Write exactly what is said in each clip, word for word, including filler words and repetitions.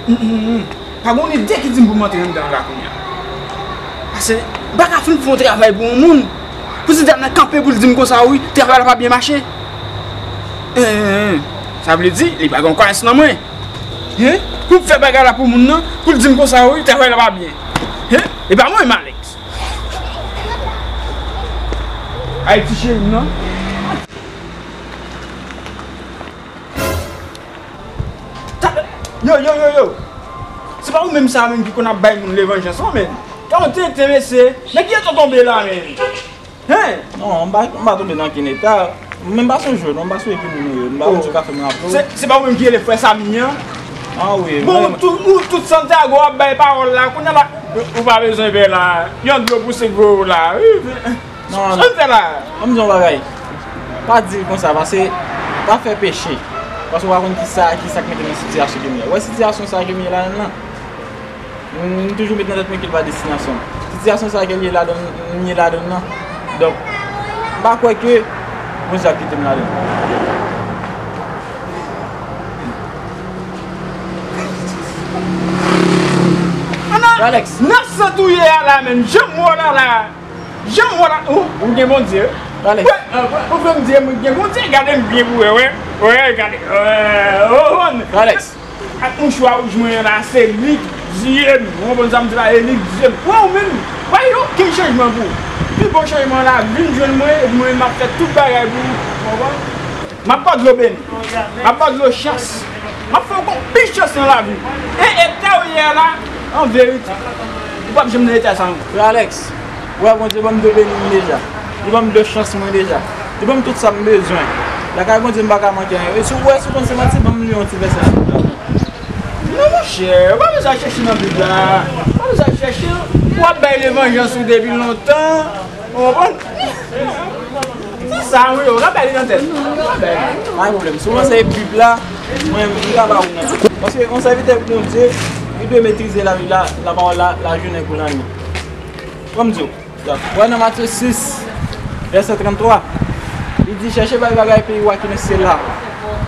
Mm, mm, mm. Pa gen yon ide ki di m pou m antre anndan la kounye a. Paske m pa ka fin fè yon travay pou yon moun, pou ti dam nan kanpe pou l di m konsa, wi, travay la pa byen mache. Hen, hen, hen. Sa vle di, li pa gen yon kòyans nan mwen. Hen? Pou m fè bagay la pou moun nan, pou l di m konsa, wi, travay la pa byen. Hen? E pa mwen, Alex. Ayiti cheri m nan. Ta-, yo, yo, yo, yo. Se pa ou menm sa menm ki konn ap bay moun levanjans, non, men. Ka yon tenten, mesye. Men ki eta w tonbe la, men? Hen? Non, m pa, m pa tonbe nan ken eta. Mwen m pa sonje w, non, m pa sonje ki moun ou ye. M pa konn si w ka fè m raple w. Se, se pa ou menm ki rele frè Samy an? Ah wi, bon, mwen, ou tout, ou tout Santiago ap bay pawòl la. Kounye a la, ou pa bezwen pè la. Yon dlo pouse gwo la. Wi, wi. Non, non. Sa m fè la? Ban m di yon bagay. Pa di l konsa, paske pa fè peche. Paske w pa konn kisa, kisa k mete m nan sitiyasyon ke m ye. Ou wè sitiyasyon sa ke m ye ladan l lan? M, m toujou met nan tèt mwen ke l pa destinasyon m. Sitiyasyon sa ke l ye ladan, m ye ladan l lan. Donk, m pa kwè ke Bondye ap kite m ladan l. Alex. Nan sant ou ye a la menm, jan m wè w la la. Jan m wè w la, ou, ou gen Bondye. Alex. Wè, ou fè m di, mwen gen Bondye, gade m byen pou wè, wè. Wè, gade. Wè, oh, oh. Alex. Ak mouchwa wouj mwen an la, se li k Dye m. Ou konprann sa m di la, e li k Dye m. Wè ou menm, pa gen okenn chanjman pou ou. Pi bon chanjman la, vin jwenn mwen, epi mwen menm m ap fè tout bagay pou ou. Ou konprann? M ap ba w dlo beni. M ap ba w dlo chans. M ap fè w konn plis chans nan lavi. E eta w ye a la, an verite, ou p ap janm nan eta sa ankò. Frè Alex, ou wè Bondye ban m dlo beni m deja. Li ban m dlo chans mwen deja. Li ban m tout sa m bezwen. Lakay Bondye m pa ka manke anyen. E si w wè, si w konn se manti, ban m li yon ti vèsè nan Bib la. Non, monchè, ou pa bezwen al chèche nan Bib la. Ou pa bezwen al chèche. Ou ap bay levanjans ou depi lontan. Ou konprann? Se sa, wi, yo, w ap bay li nan tèt. W ap bay li. Pa gen pwoblèm. Si w anseye Bib la, mwen, m ka ba ou nan tèt. Paske yon sèvitè Bondye, li dwe metrize la, la, lapawòl la, lajounen kou lannwit. Ban m di w. Donk, w wè nan Matye sis, vèsè tranntwa, li di, chèche bay bagay peyi w a ki nan syèl la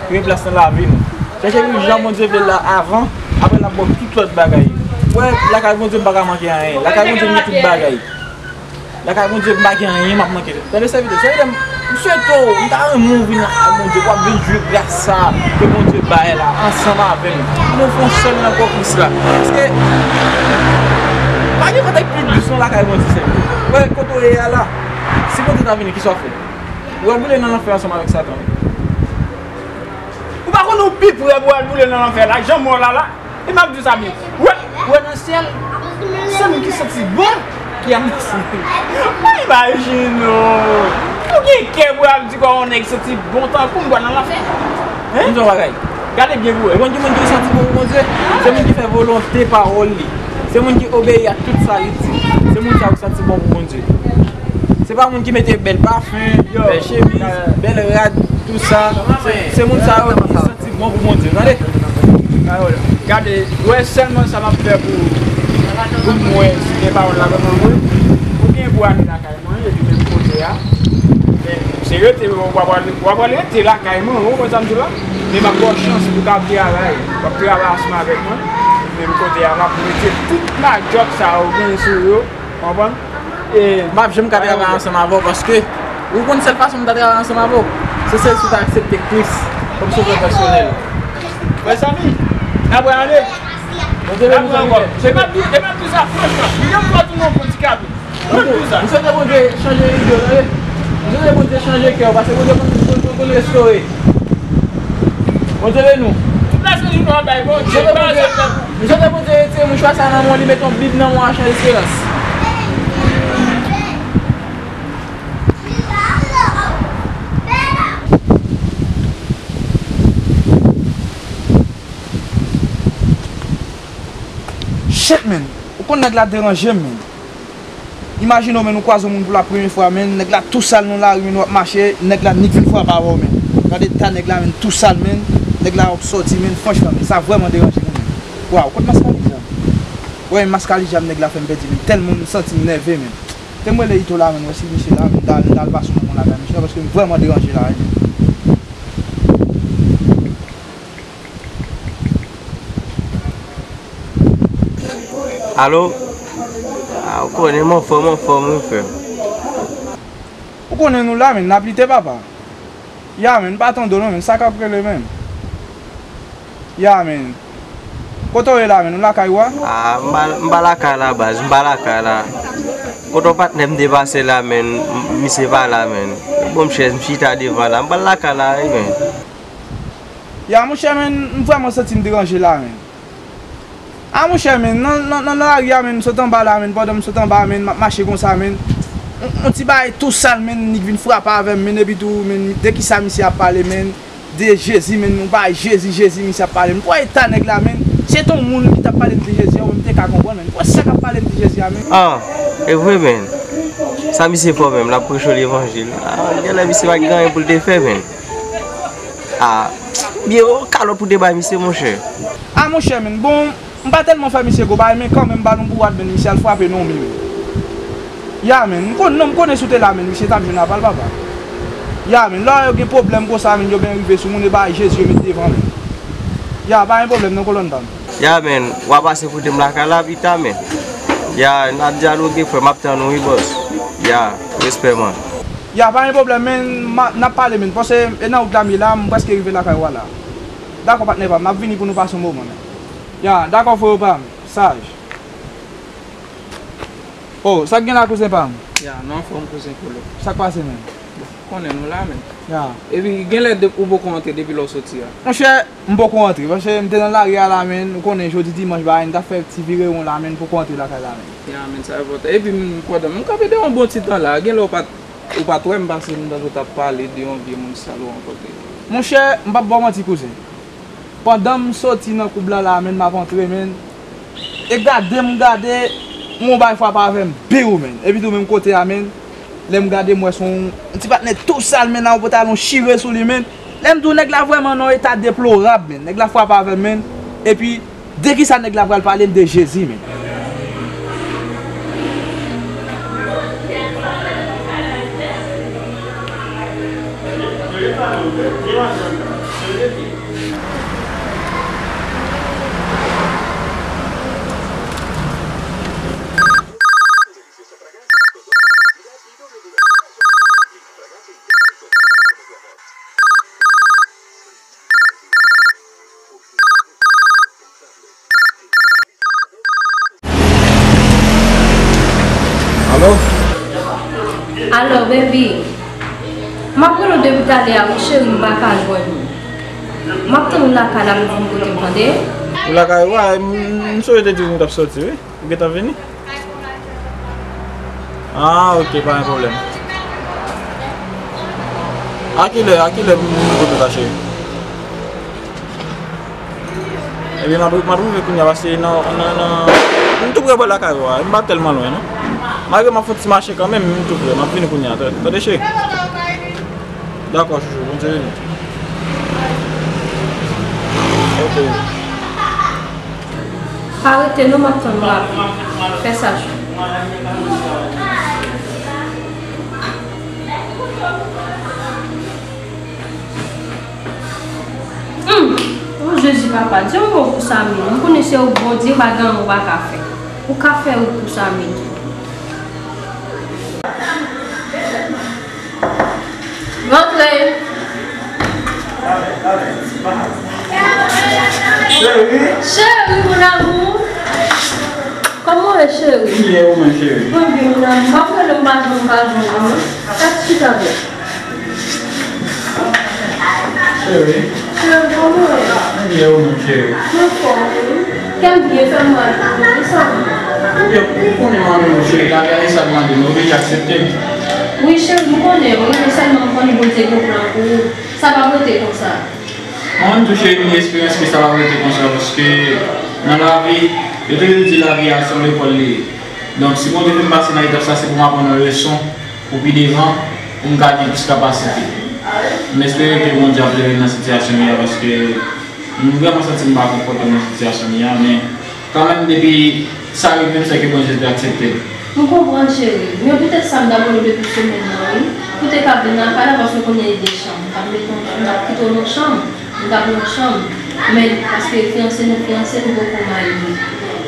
premye plas nan lavi nou. Chèche viv jan Bondye vle l la avan, apre l ap ba w tout lòt bagay. W wè, lakay Bondye m pa ka manke anyen. Lakay Bondye m gen tout bagay. Lakay Bondye m pa gen anyen m ap manke. Tande sèvitè, sèvitè, m, m swete w, m ta renmen w vin lakay Bondye, w ap vin jwi gras sa ke Bondye bay la, ansanm avè m. Pou nou fè yon sèl nan kò Kris la. Paske, pa gen kote ki pi dous non lakay Bondye, sèvitè. Wè, kote w ye a la, si Bondye ta vini, kisa w ap fè? Ou al boule nan lanfè ansanm avèk Satan. Ou pa konnen ou pi prè pou al boule nan lanfè la, jan m wè w la la. E m ap di w sa byen. Wè, wè nan syèl, se moun ki santi bon ki al nan syèl. Ou imajine w. Ou gen kè pou ap di kòman yon nèg santi bon tankou m pral nan lanfè. Hen? M di w yon bagay. Gade byen pou wè. Ou konn ki moun ki santi bon pou Bondye? Se moun ki fè volonte pawòl li. Se moun ki obeyi a tout sa li di. Se moun sa yo ki santi bon pou Bondye. Se pa moun ki mete bèl pafen, bèl chemiz, bèl rad, tout sa. Se, se moun sa yo ki santi bon pou Bondye. Tande? Gade, wè sèlman sa m ap fè pou, pou m wè si gen pawòl la vrèman vre. Ou gen pou ale lakay mwen, epi menm kote a. Men, se rete, w ap, w ap al rete lakay mwen, ou konprann sa m di w la? Men m ap ba w chans pou w ka travay. W ap travay ansanm avèk mwen. Menm kote a, m ap mete tout majòt sa yo gen sou yo. Konprann? E m ap janm ka travay ansanm avè w paske ou konn sèl fason m ta travay ansanm avè w, se, se si w ta aksepte Kris kòm Sovè pèsonèl. Frè Samy, n ap ale. Bondye beni w, sèvitè. E m ap di, e m ap di sa franchman, m janm fè tounen yon pwodikab. M ap di w sa. M swete Bondye chanje ide w, tande. M swete Bondye chanje kè w, paske Bondye konn, konn, konn restore. Bondye beni w. Tout lajounen w ap bay Bondye. M swete Bondye, m swete Bondye retire mouchwa sa nan men w, li mete yon Bib nan men w a, chanje esperans. Shit, man. Ou konn nèg la deranje m, man. Imajine w, man, ou kwaze yon moun pou la premye fwa, man, nèg la tou sal nan lari, man, w ap mache, nèg la nik vin frape avè w, man. Gade eta nèg la, man, tou sal, man, nèg la w ap sòti, man, franchman, man, sa vrèman deranje m, man. Waw, kot maskalijan? Wè, maskalijan nèg la fè m pèdi, man, tèlman m santi m nève, man. Te m rele Ito la, man, wè si misye la, man, m ta, m ta al pase yon moman lakay misye, paske m vrèman deranje la, man. Alo? Ah, ou konnen m anfòm, anfòm, wi, frè m. Ou konnen nou la, menn, n ap lite, papa. Ya, menn, pa tande w non, menn, sa k ap rele, menn? Ya, menn. Kote w ye la, menn? Ou lakay ou a? Ah, m pa, m pa lakay la, baz, m pa lakay la. Kote w patnè m te pase la, menn, m, misye pa la, menn. Bon, m chèz, m chita devan la, m pa lakay la, wi, menn. Ya, monchè, menn, m vrèman santi m deranje la, menn. A monchè, menn, nan, nan, nan lari a, menn, m sot anba la, menn, pandan m sot anba, menn, m ap mache konsa, menn, yon, yon ti bagay tou sal, menn, li vin frape avè m, menn, epi tou, menn, de kisa misye ap pale, menn, de Jezi, menn, yon bagay Jezi, Jezi, misye ap pale, menn, kwè eta nèg la, menn, se te yon moun ki t ap pale m de Jezi a, ou menm te ka konprann, menn, kwè sa k ap pale m de Jezi a, menn. Ah, e vre, menn, sa misye fè w menm, l ap preche w levanjil, ah, genlè misye pa t gen anyen pou l te fè, menn. Ah, byen, yon kalòt pou te bay misye, monchè. Ah, monchè, menn, bon, m pa tèlman fè misye gwo bagay, men kanmenm, m ba l yon bourad, menn, misye al frape nan yon mi, menn. Ya, menn, m konn, non, m konnen si w te la, menn, misye t ap jwenn apa l, papa. Ya, menn, lè yo gen pwoblèm konsa, menn, yo byen rive sou moun, e bagay Jezi yo met devan, menn. Ya, pa gen pwoblèm, non, kolòn pa m. Ya, menn, w a pase kote m lakay la, pita, menn. Ya, n a dyaloge, frè, m ap tann ou, wi, bòs. Ya, respè, man. Ya, pa gen pwoblèm, men, n ap pale, men, paske e nan wout la m ye la, m prèske rive lakay ou a la. Dakò, patnè pa m, n ap vini pou nou pase yon moman, men. Ya, dakò, frero pa m, saj. Oh, sa k gen la, kouzen pa m? Ya, nou anfòm, kouzen Kolo. Sa k pase, men? Bon, konnen nou la, men. Ya. Epi, genlè de, ou poko antre depi lè w soti a. Monchè, m poko antre, paske m te nan lari a la, men, ou konnen jodi dimanch, bagay, m t ap fè ti virewon la, men, m poko antre lakay la, men. Ya, men, sa enpòtan. Epi, m, pandan m kanpe devan yon bon ti tan la, genlè ou pa t, ou pa t wè m pase, m tande w t ap pale de yon vye moun sal ou rankontre. Monchè, m p ap ba w manti, kouzen. Pandan m soti nan koub la, la, men, m ap antre, men, e gade m gade, yon bagay frape avè m, biw, men. Epi tou, menm kote a, men, lè m gade, m wè se yon, yon ti patnè tou sal, men, a yon pantalon chire sou li, men. Lè m di w nèg la vrèman nan yon eta deplorab, men. Nèg la frape avè m, men. Epi, de kisa nèg la pral pale m? De Jezi, men. Alo? Alo, baby. M ap rele w depi talè a, wi, cheri, m pa ka jwenn ou. M ap tann ou lakay la pou vin kote m, tande? Ou lakay ou a, m, m sonje te di w m t ap soti, wi. Ou gentan vini? Ah, ok, pa gen pwoblèm. A kilè, a kilè pou m vin kote w la, cheri? Ebyen, m ap, m ap rive kounye a, paske nan, nan, nan, m tou pre bò lakay ou a, m pa tèlman lwen, non. Malgre m ap fè yon ti mache kanmenm, m tou pre, m ap vini kounye a, tande, cheri? Dakò, chouchou, Bondye beni. Ok. Pa rete non, m ap tann ou apre. Fè sa, chou. Hum! Oh, Jezi, papa, di yon mo pou Samy. M konnen se ou Bondye, pa gen anyen ou pa ka fè. Ou ka fè wout pou Samy tou. Rantre. Cheri. Cheri, mon amour. Kòman w ye, cheri? M byen, ou menm, cheri? Mwen byen, mon amour. M ap rele w, m pa jwenn, m pa jwenn ou, non. Ret chita byen. Cheri. Cheri, kòman w ye? M byen, ou menm, cheri? Mwen fò, wi. Kè m byen fè m mal pou ou, wi, Samy. Ou byen, ou konnen m renmen w, cheri. Talè a, e sa w mande m, ou oblije aksepte. Wi, cheri, m konnen, wi, men sèlman m konnen Bondye gen plan pou ou. Sa p ap rete konsa. Mwen menm tou, cheri, m gen esperyans ke sa p ap rete konsa, paske nan lavi, yo toujou di lavi a se yon lekòl li ye. Donk, si Bondye fè m pase nan etap sa, se pou m aprann yon leson pou pi devan, pou m ka gen plis kapasite. M espere ke Bondye ap leve m nan sitiyasyon m ye a, paske m vrèman santi m pa konfòtab nan sitiyasyon m ye a, men kanmenm, depi sa rive m, sèke Bondye te aksepte l. M konprann, cheri, men poutèt sa m t ap rele w depi semèn nan, wi, pou te ka vin lakay la, paske kounye a li gen chanm. M t ap mete w, m t ap kite w nan chanm, m t ap nan chanm, men paske fiyanse nou fiyanse, nou poko marye.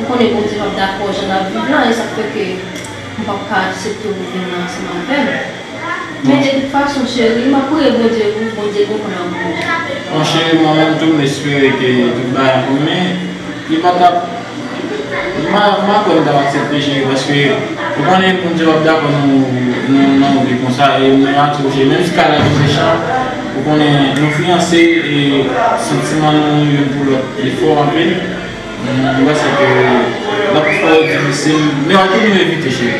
Konnen Bondye p ap dakò jan n ap viv la, e sa k fè ke m p ap ka aksepte ou vin ansanm avè m. Men de tout fason, cheri, m ap priye Bondye pou ou, Bondye gon plan pou ou. Bon, cheri, mwen menm tou, m espere ke tout bagay ap bon, men li pa t ap, m pa, m pa kwè m t ap aksepte, cheri, paske ou konnen Bondye p ap dakò nou, nou, nou nan yon vi konsa, e m ap di w, cheri, menm si kay la te mechan, ou konnen nou fiyanse, e santiman nou youn pou lòt li fò anpil. M panse ke l ap fè w difisil, men w ap toujou evite, cheri.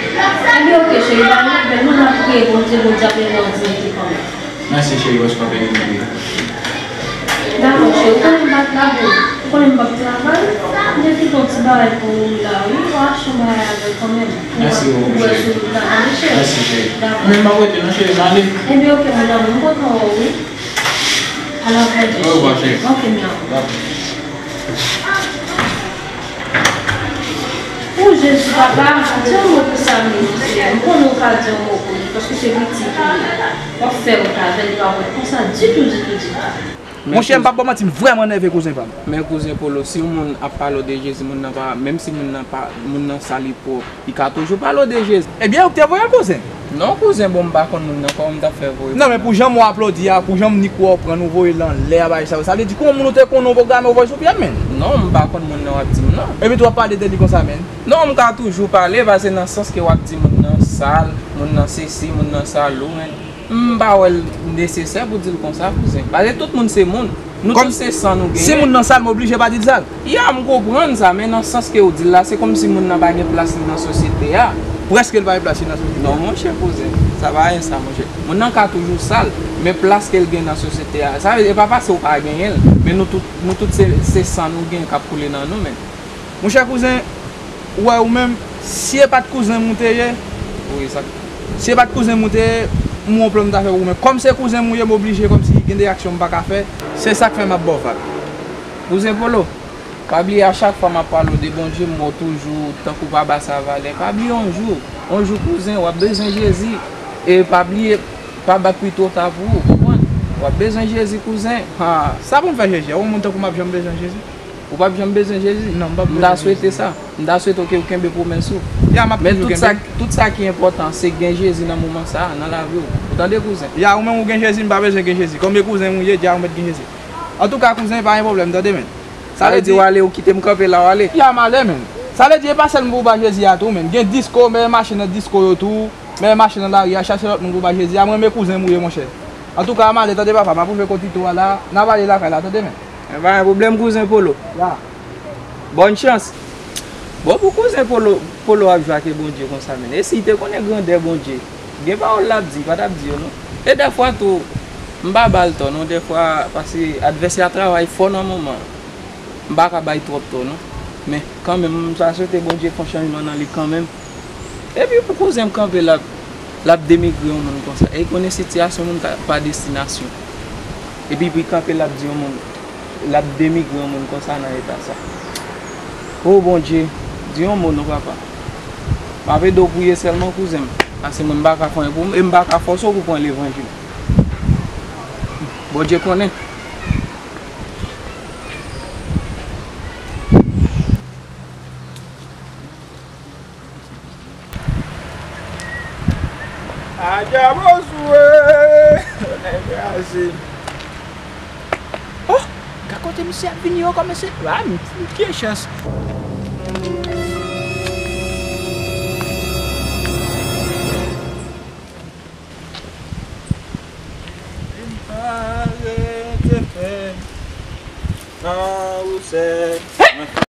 Ebyen, oke, cheri, pa gen pwoblèm, nou, n ap priye Bondye, Bondye ap leve w an diyite kanmenm. Mèsi, cheri, paske w ap ede m. Dakò, cheri, ou konnen m pa t la, bon, ou konnen m p ap travay, m te kite yon ti bagay pou ou la, wi, w a achte yon bagay avè l kanmenm. Mèsi bokou, cheri. Pou w wè si w ta tande, cheri. Mèsi, cheri. Dakò. Men m ap rete non, cheri, m ale. Ebyen, oke, mon amour, m kontan wè w, wi. A la prochaine. Au revoir, cheri. Oke, mi amor. Dakò. O Jezi, papa, di yon mo pou Samy, Seyè. M konnen w ka di yon mo pou li, paske se pitit ou ye. W ap fè wout avè l, li p ap wè konsa ditou, ditou, ditou. Monchè, m p ap ba w manti, m vrèman nève, kouzen pa m. Men kouzen Polo, si yon moun ap pale w de Jezi, moun nan pa, menm si moun nan pa, moun nan sal, li pwòp, li ka toujou pale w de Jezi. Ebyen, ou k te voye l, kouzen? Non, kouzen, bon, m pa konn moun nan, kòman m t ap fè voye moun nan? Non, men pou jan m wè w aplodi a, pou jan m ni kwè w pran, ou voye l anlè a, bagay sa yo. Sa vle di, kòman moun ou te konnen w pwograme, ou voye l sou pye m, menn? Non, m pa konn moun nan w ap di m nan. Epi tou w ap pale de li konsa, menn? Non, m ka toujou pale, paske nan sans ke w ap di moun nan sal, moun nan sesi, moun nan sa lou, menn. M pa wè l nesesè pou di l konsa, kouzen. Paske tout moun se moun. Nou tout se san nou genyen. Si moun nan sal, m oblije pa di l sal. Ya, m konprann sa, men nan sans ke w di l la, se kòmsi moun nan pa gen plas li nan sosyete a. Prèske l pa gen plas li nan sosyete a. Non, monchè, kouzen. Sa pa gen sa, monchè. Moun nan ka toujou sal, men plas ke l gen nan sosyete a. Sa vle di, e pa paske w pa genyen l, men nou tout, nou tout se, se san nou gen k ap koule nan nou, men. Monchè kouzen, ou wè ou menm, si e pa t kouzen m ou te ye, wi, sa. Si e pa t kouzen m ou te ye, m wè yon plan m ta fè pou ou, men kòm se kouzen m ou ye, m oblije kòmsi gen de aksyon m pa ka fè, se sa k fè m ap ba w vag. Kouzen Polo, pa bliye a chak fwa m ap pale w de Bondye, m wè w toujou tankou w pa ba sa valè. Pa bliye yon jou, yon jou kouzen, w ap bezwen Jezi. E pa bliye, pa bat pito ta pou ou, konprann? W ap bezwen Jezi, kouzen. Ha. Sa pou m fè Jezi a? Yon moun tankou m ap janm bezwen Jezi? Ou p ap janm bezwen Jezi? Non, m p ap bezwen Jezi. M ta swete sa. M ta swete ke w kenbe pwomès ou. Ya, m ap toujou kenbe. Men tout sa, tout sa ki enpòtan, se gen Jezi nan moman sa a, nan lavi w. Ou tande, kouzen? Ya, ou menm ou gen Jezi, m pa bezwen gen Jezi. Kòm e kouzen m ou ye, dja ou mèt gen Jezi. Antouka, kouzen, pa gen pwoblèm, tande, men. Sa vle di w ale, ou kite m kanpe la, w ale? Ya, m ale, men. Sa vle di, e pa sèl m pou w ba Jezi a tou, men. Gen disko, men mache nan disko yo tou. Men mache nan lari a, chache lòt moun pou ba Jezi a. Mwen, men kouzen m ou ye, monchè. Antouka, m ale, tande papa, m ap rive kot Tito a la, n ap ale lakay la, tande, men. Men pa gen pwoblèm, kouzen Polo. Ya. Bòn chans. Bon, pou kouzen Polo, Polo ap jwe ak Bondye konsa, men. E si l te konnen grandè Bondye, gen pawòl l ap di, li pa t ap di yo, non. E dèfwa tou, m pa ba l tò, non, dèfwa, paske advèsè a travay fò nan moman an. M pa ka bay twòp tò, non. Men, kanmenm, m ta swete Bondye fè yon chanjman nan li kanmenm. Epi pou kouzen m kanpe l ap, l ap denigre yon moun konsa. E konnen sitiyasyon moun ka, pa destinasyon. Epi pou l kanpe l ap di yon moun, l ap denigre yon moun konsa nan eta sa. O Bondye, di yon mo non papa. M ap ede w priye sèlman kouzen m. Paske mwen m pa ka fè anyen pou m, e m pa ka fòse w pou pran levanjil. Bondye konnen. Adja Boswe! Nèg kraze. Oh! Gad kote misye ap vini ankò, mesye. Ah, m, m gen chans. Vin pa rete fè nan wousè.